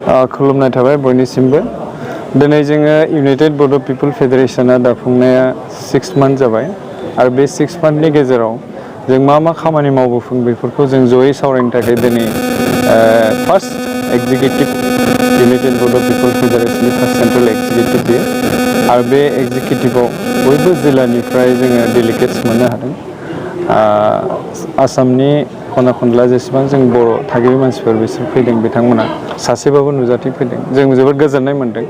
खुलुमनाय थाबाय बयनिसिमबो दिनै जोङो इउनाइटेड बड' पिपल फेडारेशना दाफुंनाया 6 मान्थ जाबाय आरो बे 6 मान्थनि गेजेराव जों मा खामानि मावबोफों बेफोरखौ जों जयै सावरायनो थाखाय दिनै फार्स्ट एग्जिकिउटिभ इउनाइटेड बड' पिपल फेडारेशननि फार्स्ट सेन्ट्रेल एग्जिकिउटिभ बेयो आरो बे एग्जिकिउटिभआव बयबो जिल्लानिफ्राय जोङो डेलिगेट्स मोननो हादों आसामनि खना खनला जेसेबां जों बर' थागिबि मानसिफोर बिसोर फैदों बिथांमोना सासेबाबो नुजाथि फैदों जों जोबोद गोजोननाय मोनदों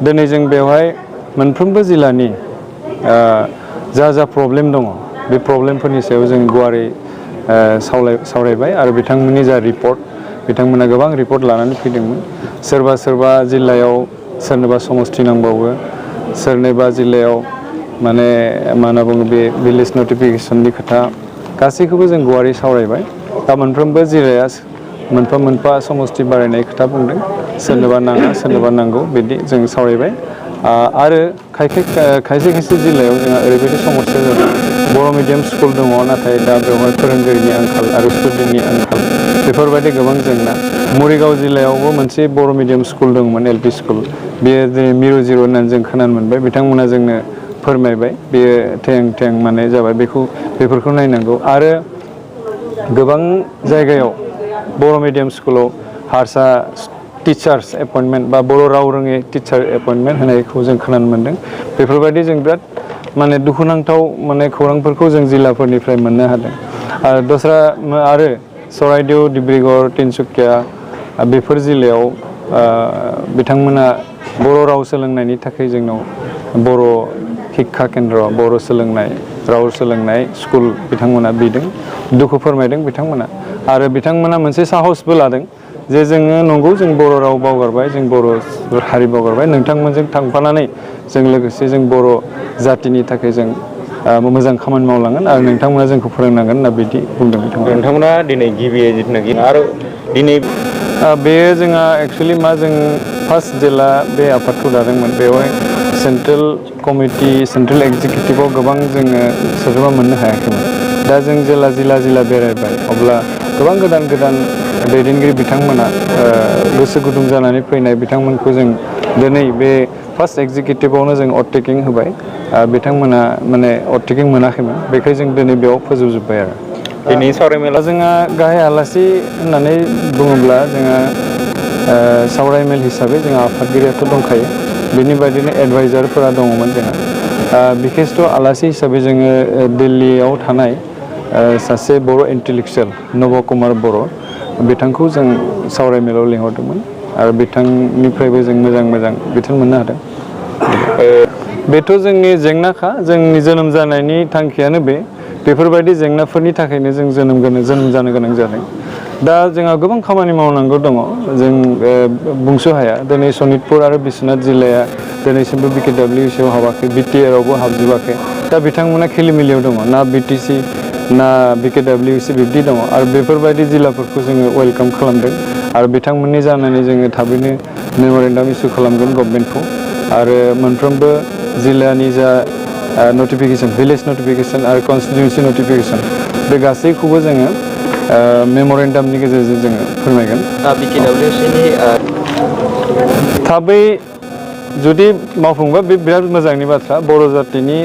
दिनै जों बेवहाय मोनफ्रोमबो जिल्लानि जा प्रब्लेम दङ बे प्रब्लेमफोरनि सायाव जों गुवारै सावरायबाय आरो बिथांमोननि जा रिपर्ट बिथांमोना गोबां रिपर्ट लानानै फैदोंमोन सोरबा जिल्लायाव सोरनोबा समस्ति नांबावो सोरनोबा जिल्लायाव माने मा होनना बुङो बे भिलेज नटिफिकेसननि खोथा गासैखौबो जों गुवारै सावरायबाय दा मोनफ्रोमबो जिल्लाया मोनफा समस्ति बारायनाय खोथा बुंदों सोरनोबा नाङा सोरनोबा नांगौ बिदि जों सावरायबाय आरो खायसे जिल्लायाव जोंहा ओरैबायदि समस्या जादों बर' मिडियाम स्कुल दङ नाथाय दा बेवहाय फोरोंगिरिनि आंखाल आरो स्टुडेन्टनि आंखाल बेफोरबायदि गोबां जेंना मरिगाव जिल्लायावबो मोनसे बर' मिडियाम स्कुल दंमोन एलपि स्कुल बेयो दिनै मिरु जिर' होननानै जों खोनानो मोनबाय बिथांमोना जोंनो फोरमायबाय बेयो थें माने जाबाय बेफोरखौ नायनांगौ आरो गोबां जायगायाव बर' मिडियाम स्कुलाव हारसा टिचार्स एपइन्टमेन्ट बा बर' राव रोङै टिचार एपइन्टमेन्ट होनायखौ जों खोनानो मोन्दों बेफोरबायदि जों बिराद माने दुखुनांथाव माने खौरांफोरखौ जों जिल्लाफोरनिफ्राय मोननो हादों आरो दस्रा आरो चराइदेउ डिब्रुगड़ तिनसुकिया बेफोर जिल्लायाव बिथांमोना बर' राव सोलोंनायनि थाखाय जोंनाव बर' शिक्षा केन्द्र बर' सोलोंनाय राव सोलोंनाय स्कुल बिथांमोना बिदों दुखु फोरमायदों बिथांमोना आरो बिथांमोना मोनसे साहसबो लादों जे जोङो नंगौ जों बर' राव बावगारबाय जों बर' हारि बावगारबाय नोंथांमोनजों थांफानानै जों लोगोसे जों बर' जातिनि थाखाय जों मोजां खामानि मावलांगोन आरो नोंथांमोना जोंखौ फोरोंनांगोन होनना बिदि बुंदों नोंथांमोना दिनै गिबियै जिथुनाखि आरो दिनै बेयो जोंहा एक्सुवेलि मा जों फार्स्ट जेला बे आफादखौ दादोंमोन बेवहाय सेन्ट्रेल कमिटि सेन्ट्रेल एक्जिकिउटिभआव गोबां जोङो सोद्रोमा मोननो हायाखैमोन दा जों जेला जिल्ला बेरायबाय अब्ला गोबां गोदान दैदेनगिरि बिथांमोना गोसो गुदुं जानानै फैनाय बिथांमोनखौ जों दिनै बे फार्स्ट एक्जिकिउटिभआवनो जों अटटेकिं होबाय बिथांमोना माने अटटेकिं मोनाखैमोन बेखाय जों दिनै बेयाव फोजोबजोब्बाय आरो दिनै सावरायमेला जोंहा गाहाय आलासि होननानै बुङोब्ला जोंहा सावरायमेल हिसाबै जोंहा आफादगिरियाथ' दंखायो बेनि बायदिनो एडभाइजारफोरा दङमोन जोंहा बिखेसथ' आलासि हिसाबै जोङो दिल्लीयाव थानाय सासे बर' इन्टेलेक्सुवेल नब कुमार बर' बिथांखौ जों सावरायमेलाव लिंहरदोंमोन आरो बिथांनिफ्रायबो जों मोजां बिथोन मोननो हादों बेथ' जोंनि जेंनाखा जोंनि जोनोम जानायनि थांखियानो बेफोरबायदि जेंनाफोरनि थाखायनो जों जोनोम जानो गोनां जादों दा जोंहा गोबां खामानि मावनांगौ दङ जों बुंस' हाया दिनै सनितपुर आरो बिश्वनाथ जिल्लाया दिनैसिमबो BKWCआव हाबाखै BTRआवबो हाबजोबाखै दा बिथांमोना खेलिमेलियाव दङ ना BTC ना BKWC बिब्दि दङ आरो बेफोरबायदि जिल्लाफोरखौ जोङो वेलकाम खालामदों आरो बिथांमोननि जानानै जोङो थाबैनो मेम'रेन्डाम इसु खालामगोन गभर्नमेन्टखौ आरो मोनफ्रोमबो जिल्लानि जा नटिफिकेसन भिलेज नटिफिकेसन आरो कन्स्टिटिउन्सि नटिफिकेसन बे गासैखौबो जोङो मेम'रेन्डामनि गेजेरजों जोङो फोरमायगोन BKWCनि थाबै जुदि मावफुंबा बे बिराद मोजांनि बाथ्रा बर' जातिनि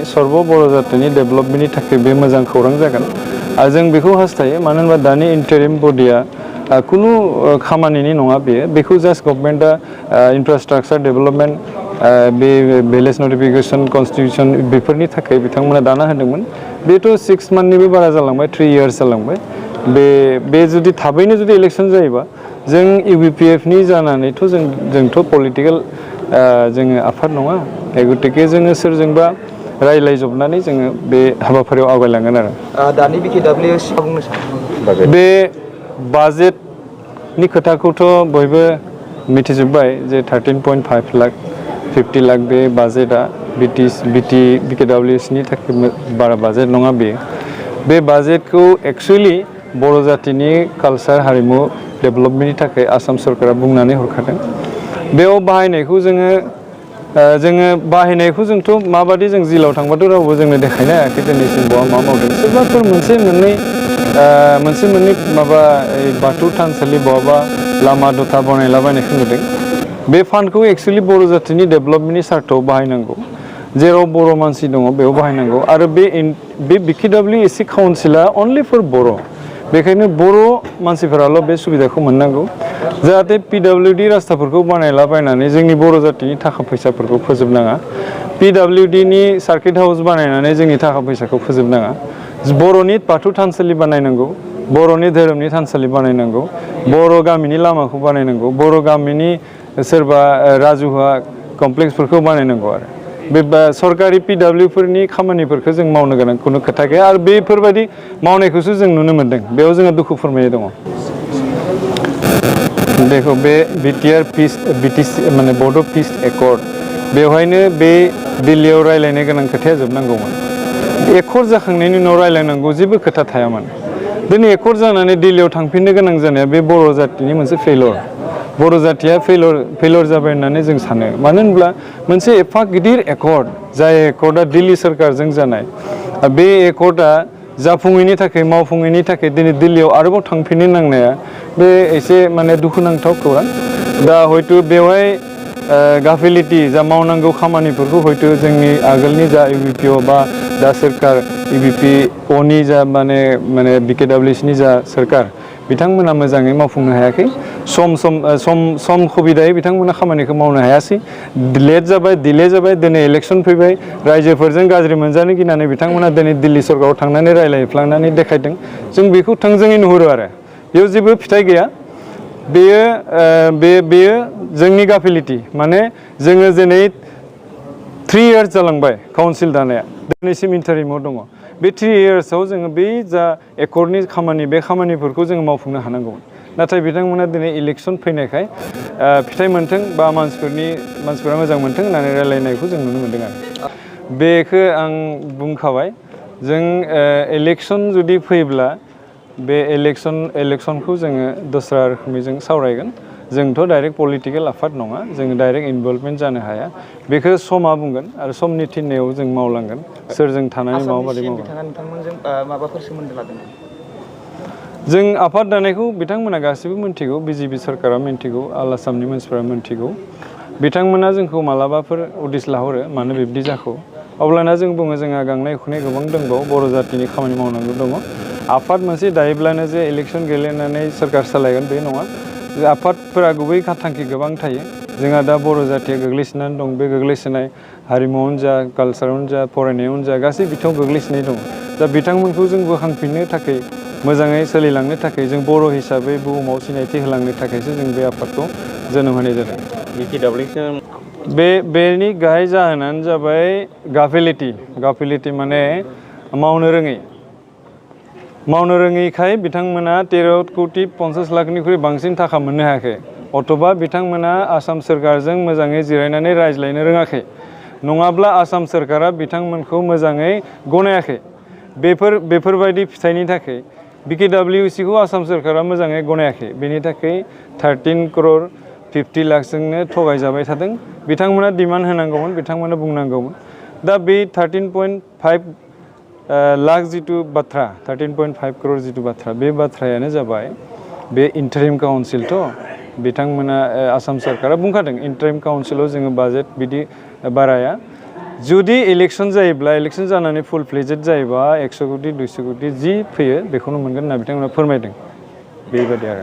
डेभेलपमेन्टनि थाखाय बे मोजां खौरां जागोन आरो जों बेखौ हास्थायो मानो होनबा दानि इन्टारिम बडिया खुनु खामानिनि नङा बेखौ जास्ट गभर्नमेन्टआ इनफ्रास्ट्राक्चार डेभेलपमेन्ट बे भिलेज नटिफिकेसन कन्स्टिटिउसन बेफोरनि थाखाय बिथांमोना दाना होदोंमोन बेथ' 6 मान्थनिबो बारा जालांबाय 3 इयार्स जालांबाय बे जुदि थाबैनो जुदि इलेक्सन जायोबा जों UBPFनि जानानैथ' जोंथ' पलिटिकेल जोङो आफाद नङा गतिके जोङो सोरजोंबा रायज्लायजोबनानै जोङो बे हाबाफारियाव आवगायलांगोन आरो दानि BKWC बुंनो सानो बे बाजेटनि खोथाखौथ' बयबो मिथिजोब्बाय जे 13.5 लाख 50 लाख बे बाजेटआ BKWCनि थाखाय बारा बाजेट नङा बे बाजेटखौ एक्सुवेलि बर' जातिनि कालचार हारिमु डेभेलपमेन्टनि थाखाय आसाम सरकारा बुंनानै हरखादों बेयाव बाहायनायखौ जोंथ' माबादि जों जिल्लायाव थांबाथ' रावबो जोंनो देखायनो हायाखै दिनैसिम बहा मा मावदों सोरबाफोर मोनसे मोननै माबा बाथौ थानसालि बहाबा लामा दथा बनायलाबायनायखौ नुदों बे फान्डखौ एक्सुवेलि बर' जातिनि डेभेलपमेन्टनि सार्थआव बाहायनांगौ जेराव बर' मानसि दङ बेयाव बाहायनांगौ आरो बे BKWC काउन्सिला अनलि फर बर' बेखायनो बर' मानसिफोराल' बे सुबिदाखौ मोननांगौ जाहाथे PWD रास्ताफोरखौ बानायलाबायनानै जोंनि बर' जातिनि थाखा फैसाफोरखौ फोजोबनाङा PWDनि सार्किट हाउस बानायनानै जोंनि थाखा फैसाखौ फोजोबनाङा बर'नि बाथौ थानसालि बानायनांगौ बर'नि धोरोमनि थानसालि बानायनांगौ बर' गामिनि लामाखौ बानायनांगौ बर' गामिनि सोरबा राजुहुवा कमप्लेक्सफोरखौ बानायनांगौ आरो बे सरकारि PWफोरनि खामानिफोरखौ जों मावनो गोनां खुनु खोथा गैया आरो बेफोरबायदि मावनायखौसो जों नुनो मोन्दों बेयाव जोङो दुखु फोरमायनाय दङ देखो बे BTR पिस BTC माने बड' पिस एकर्ड बेवहायनो बे दिल्लीयाव रायलायनो गोनां खोथाया जोबनांगौमोन एकर्ड जाखांनायनि उनाव रायलायनांगौ जेबो खोथा थायामोन दिनै एकर्ड जानानै दिल्लीयाव थांफिननो गोनां जानाया बे बर' जातिनि मोनसे फेलर बर' जातिया फेलर जाबाय होननानै जों सानो मानो होनब्ला मोनसे एफा गिदिर एकर्ड जाय एकर्डआ दिल्ली सरकारजों जानाय बे एकर्डआ जाफुङैनि थाखाय मावफुङैनि थाखाय दिनै दिल्लीयाव आरोबाव थांफिननो नांनाया बे एसे माने दुखुनांथाव खौरां दा हयथ' बेवहाय गाफिलिटि जा मावनांगौ खामानिफोरखौ हयथ' जोंनि आगोलनि जा EBPO बा दा सोरखार EBPOनि जा माने BKWCनि जा सोरखार बिथांमोना मोजाङै मावफुंनो हायाखै सम सुबिदायै बिथांमोना खामानिखौ मावनो हायासै लेट जाबाय डिले जाबाय दिनै इलेक्सन फैबाय रायजोफोरजों गाज्रि मोनजानो गिनानै बिथांमोना दिनै दिल्ली सरकाराव थांनानै रायलायफ्लांनानै देखायदों जों बेखौ थोंजोङै नुहुरो आरो बेयाव जेबो फिथाइ गैया बेयो जोंनि गाफिलिटि माने जोङो दिनै 3 इयार्स जालांबाय काउन्सिल दानाया दिनैसिम इन्टारिमाव दङ बे 3 इयार्सआव जोङो बै जा एकर्डनि खामानि बे खामानिफोरखौ जोङो मावफुंनो हानांगौमोन नाथाय बिथांमोना दिनै इलेक्सन फैनायखाय फिथाइ मोनथों बा मानसिफोरा मोजां मोनथों होननानै रायलायनायखौ जों नुनो मोन्दों आरो बेखौ आं बुंखाबाय जों इलेक्सन जुदि फैब्ला बे इलेक्सनखौ जोङो दस्रा रोखोमै जों सावरायगोन जोंथ' डाइरेक्ट पलिटिकेल आफाद नङा जों डाइरेक्ट इनभल्भमेन्ट जानो हाया बेखौ समा बुंगोन आरो समनि थिननायाव जों मावलांगोन सोरजों थानानै माबायदि मावगोन बिथाङा नोंथांमोनजों माबाफोर सोमोन्दो लादों जों आफाद दानायखौ बिथांमोना गासिबो मिन्थिगौ BJP सरकारा मिन्थिगौ आल आसामनि मानसिफोरा मिन्थिगौ बिथांमोना जोंखौ मालाबाफोर उदिस लाहरो मानो बिब्दि जाखो अब्लाना जों बुङो जोंहा गांनाय उखैनाय गोबां दंबावो बर' जातिनि खामानि मावनांगौ दङ आफाद मोनसे दायोब्लानो जे इलेक्सन गेलेनानै सोरखार सालायगोन बे नङा आफादफोरा गुबै थांखि गोबां थायो जोंहा दा बर' जातिया गोग्लैसोनानै दं बे गोग्लैसोनाय हारिमुआवनो जा कालसारावनो जा फरायनायावनो जा गासै बिथिङाव गोग्लैसोनाय दं दा बिथांमोनखौ जों बोखांफिननो थाखाय मोजाङै सोलिलांनो थाखाय जों बर' हिसाबै बुहुमाव सिनायथि होलांनो थाखायसो जों बे आफादखौ जोनोम होनाय जादों बेनि गाहाय जाहोनानो जाबाय गाफिलिटि माने मावनो रोङैखाय बिथांमोना 13 कौटि 50 लाखनिख्रुइ बांसिन थाखा मोननो हायाखै अथ'बा बिथांमोना आसाम सोरखारजों मोजाङै जिरायनानै रायज्लायनो रोङाखै नङाब्ला आसाम सोरखारा बिथांमोनखौ मोजाङै गनायाखै बेफोरबायदि फिथाइनि थाखाय BKWCखौ आसाम सोरखारा मोजाङै गनायाखै बेनि थाखाय 13 करोड़ 50 लाखजोंनो थगायजाबाय थादों बिथांमोना डिमान्ड होनांगौमोन बिथांमोना बुंनांगौमोन दा बे 13.5 लाख जिथु बाथ्रा 13.5 करोड़ जिथु बाथ्रा बे बाथ्रायानो जाबाय बे इन्टारिम काउन्सिलथ' बिथांमोना आसाम सोरखारा बुंखादों इन्टारिम काउन्सिलाव जोङो बाजेट बिदि बाराया जुदि इलेक्सन जायोब्ला इलेक्सन जानानै फुल फ्लेजेड जायोबा 100 कौटि 200 कौटि जि फैयो बेखौनो मोनगोन होनना बिथांमोना फोरमायदों बेबायदि आरो